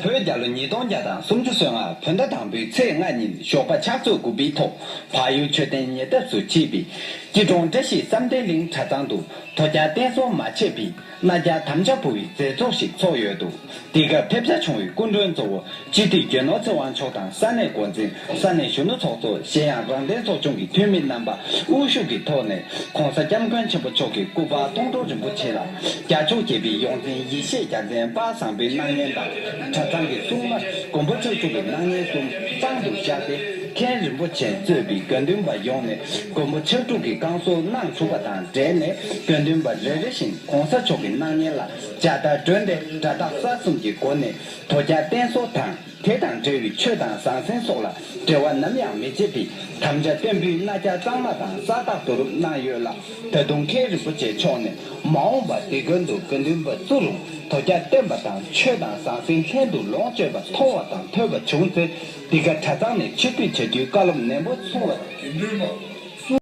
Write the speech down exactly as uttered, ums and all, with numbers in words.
བོད་རྒྱལ་ལོ་ཉིས་སྟོང་བརྒྱ་དང་སུམ་ཅུ་སོ་ལྔ་བོད་ཟླ་དང་པོའི་ཚེས་ལྔ་ཉིན་ཞོགས་པ་ཕྱག་ཚོད་དགུ་པའི་ཐོག་བལ་ཡུལ་མཆོད་རྟེན་ཉེ་འདབས་སུ་མཆིས་པའི་སྐྱིད་གྲོང་བཀྲ་ཤིས་བསམ་གཏན་གླིང་གྲྭ་ཚང་དུ་དོལ་རྒྱལ་བསྟན་སྲུང་མ་ཆད་པའི་གནའ་རྒྱལ་དམ་བཅའ་ཕུལ་བའི་མཛད་ཚོགས་ཤིག་ཚོགས་ཡོད་འདུག་དེ་སྐབས་ཕེབས་བྱ་བྱུང་བའི་སྐུ་མགྲོན་གཙོ་བོ་སྤྱི་འཐུས་རྒྱལ་ནོར་ཚེ་དབང་མཆོག་དང་ས་གནས་འགོ་འཛིན། ས་གནས་གཞོན་ནུ་ཚོགས་གཙོ། གཞན་ཡང་རང་བདེན་ཚོགས་ཆུང་གི་འཐུས་མི་རྣམ་པ་དབུ་བཞུགས་ཀྱི་ཐོག་ནས་༸གོང་ས་༸སྐྱབས་མགོན་ཆེན་པོ་མཆོག་གི་སྐུ་པར་སྟོང་གྲོགས་རིན་པོ་ཆེ་ལ་རྒྱ་ཕྱོགས་བརྒྱད་པའི་ཡོངས་འཛིན་ཡེ་ཤེས་རྒྱལ་མཚན་དཔལ་བཟང་པོའི་སྣང་བརྙན་དང་། གྲྭ་ཚང་གི་སྲུང་མ་མགོན་པོ་ཕྱག་དྲུག་གི་སྣང་བརྙན་གསུམ་གཙང་དུ་བཞག་སྟེ། མཁན་རིན་པོ་ཆེ་གཙོས་པའི་དགེ་འདུན་པ་ཡོངས་ནས་མགོན་པོ་ཕྱག་དྲུག་གི་བསྐང་གསོ་གནང་གྲུབ་པ་དང་འབྲེལ་ནས། དགེ་འདུན་པ་རེ་རེ་བཞིན་༸གོང་ས་མཆོག་གི་སྣང་བརྙན་ལ་མཇལ་དར་སྒྲོན་ཏེ་དགྲ་སྟག་ས་གསུམ་གྱི་སྒོ་ནས་དོལ་རྒྱལ་བསྟེན་གསོལ་དང་། དེ་དང་འབྲེལ་བའི་ཆོས་དང་ཟང་ཟིང་སོགས་ལ་འབྲེལ་བ་ནམ་ཡང་མི་བྱེད་པའི་དམ་བཅའ་བརྟན་པོའི་གནའ་རྒྱལ་གཙང་མ་དང་ས་རྟགས་བསྡུ་རུབ་གནང་ཡོད་ལ། ད་དུང་མཁན་རིན་པོ་ཆེ་མཆོག་ནས་མ་འོངས་པ་དེ་ཀུན་ཏུ་དགེ་འདུན་པ་བཙུགས་རུང་དོལ་རྒྱལ་བསྟེན་པ་དང་ཆོས་དང་ཟང་ཟིང་ལྷན་དུ་ལོངས་སྤྱོད་པ་མཐོང་བ་དང་ཐོས་པ་བྱུང་ཚེ། འདི་ག་གྲྭ་ཚང་ནས་ཆེད་འདུས་བྱ་རྒྱུའི་བཀའ་སློབ་ནན་པོ་གསུང་བ། དགེ་འདུན་པ།